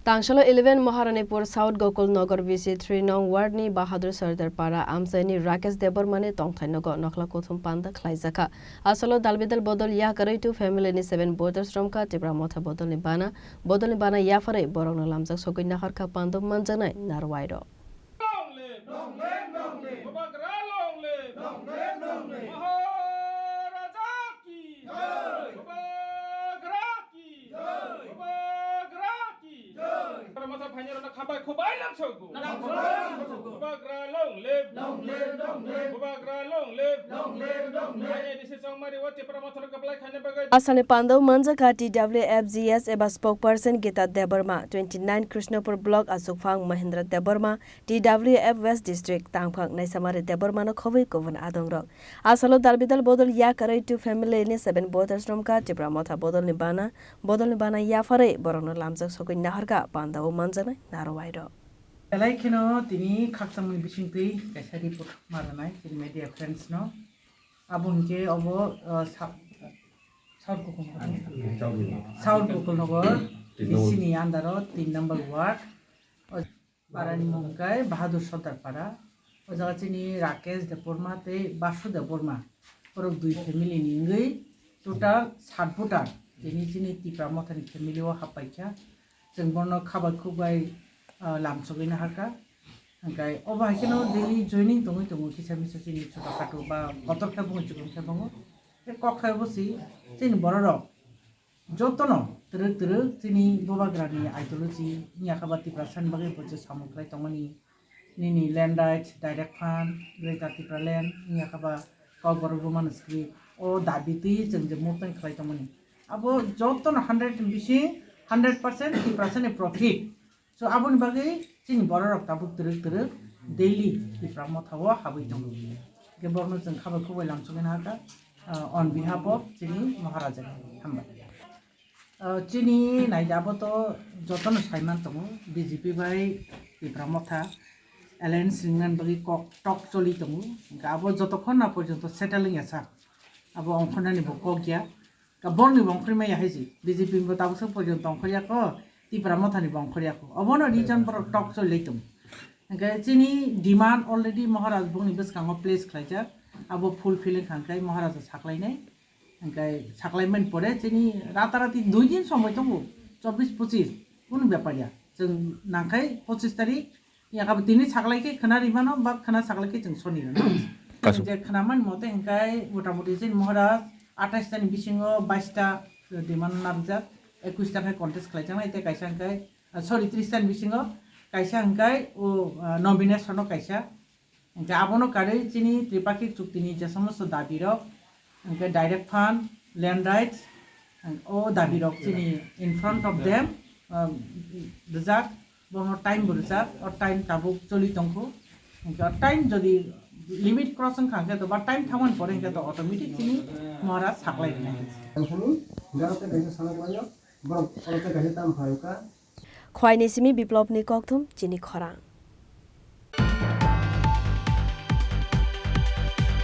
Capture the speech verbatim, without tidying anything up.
Tangsalo eleven Maharanipur South Gokul Nagar B C three nong ward ni Bahadur Sardar Para amchaini Rakesh Debbarma ni tongthai nogo nokhla kuthum panda khlaijakha. Asalo dalbidal bodol yakarwi two family ni seven voters romkha Tipra Motha bodol ni bana, bodol ni bana yapharwi borokno lamjak sogwi naharkha pando manjaknai narwai rok. Long live! Long live, long live! Bubagra long live! Long live, long live! Maharaja ki! Jai! Bubagra ki! Jai! Bubagra ki! Jai! Tipra Motha phainairokno khabai khubai lamsogo. Lamsogo, lamsogo. Bubagra long live! Long live, long live! Bubagra long live! Long live, long live! Phainai disi chongmari o Tipra Motha rok kwplai khaina bagwi. Asani pando manjakha T W F G S eba spokesperson Gita Debbarma, twenty nine Krishnapur Block achukphang Mahendra Debbarma, T W F West District, tangphang Naisamari Debbarmano khobwi kubun adongrok. Asalo dalbidal bodol yakarwi two family ni seven voters romkha Tipra Motha bodolni bana, bodolni bana yapharwi borokno lamjak sogwi naharkha pandao manjaknai narwai rok. Belai kheno tini khakchangmani bisingtwi kaisa report ma rwnai chini media friends no. Abo hinkhe obo, uh, Sa-, South Gokul Nagar. South Gokul Nagar, B C ni under o tin number ward. O Parani mung khe Bahadur Sardar Para. O jaga chini Rakesh Debbarma tei Basu Debbarma. Borok dui family ni wngwi total sat voter. Tini chini Tipra Mothani family o happaikha. Chwng bono khabai khukbai, ah, lamsogwi naharkha. Hwnkhe obo hai kheno daily joining tongwi tongo kisa misa chini choto khato ba kotor khe bo chukung khe bo. Kok khai bo si chini borok rok. Jotono twrwk twrwk chini bubagrani ideology wngya khe ba Tiprasani bagwi bo je samung khlai tongmani, nini land rights, direct fund, Greater Tipraland wngya khe ba Kokborok Roman script o dabi twi chwng je movement khlai tongmani, abo jotono hundred ni bising hundred percent Tiprasani profit. So, aboni bagwi chini bororok tabuk twrwk twrwk daily Tipra Motha o habwi tongo. Hwnkhe borokno chwng khabai khukbai lamsogwi nahakha, ah, on behalf of chini Maharaja ni. Hambai. Ah, chini naidi abo to jotono saiman tongo, B J P bai Tipra Motha alliance ringna bagwi kok tok choli tongo. Hwnkhe abo jotokhon na porjonto settle wngya sak, abo ongkhornani bo kok ya. Ka borokni bo ongkhorwi maya hai se, B J P bo tabuk sak porjonto ongkhorya kho, Tipra Mothani bo ongkhorya kho. Obono reason borok tok choli lai tongo. Hwnkhe chini demand already Maharaj bongni bwskango place khlaijak, abo fulfill wngkha hwnkhe Maharaja saklainai. Hwnkhe saklaimani pore chini ratarati dui din somoi tongo, chobbish pochis, kunu bepar ya. Chwng nangkhai pochis tarik, yakabo tini saklai khe khwna rimano, ba khwna saklai khe chwng soni rwno. Kasu. Je khwnamani mote hwnkhe motamuti chini Maharaj atais ta ni bisingo bais ta demand narwkjak, ekwis ta khe contest khlaijaknai, tei kaisa hwnkhe, ah, sorry, tris ta ni bisingo kaisa hwnkhe o, ah, nomination o kaisa. Hwnkhe abono karwi chini Tripakhik chuktini je somosto dabi rok, hwnkhe direct fund, land rights, o dabi rok chini in front of them, um, rijak, bono time bo rijak, o time tabuk choli tongkhu. Hwnkhe o time jodi limit cross wngkha hwnkhe to ba time thangmani pore hwnkhe to automatic chini Maharaj saklai rwnai. Ang thani, garo tei kaisa sana khlaio, borok oro tei kaisa tam phaio kha. Khwaini simi Biplopni kokthum chini khorang.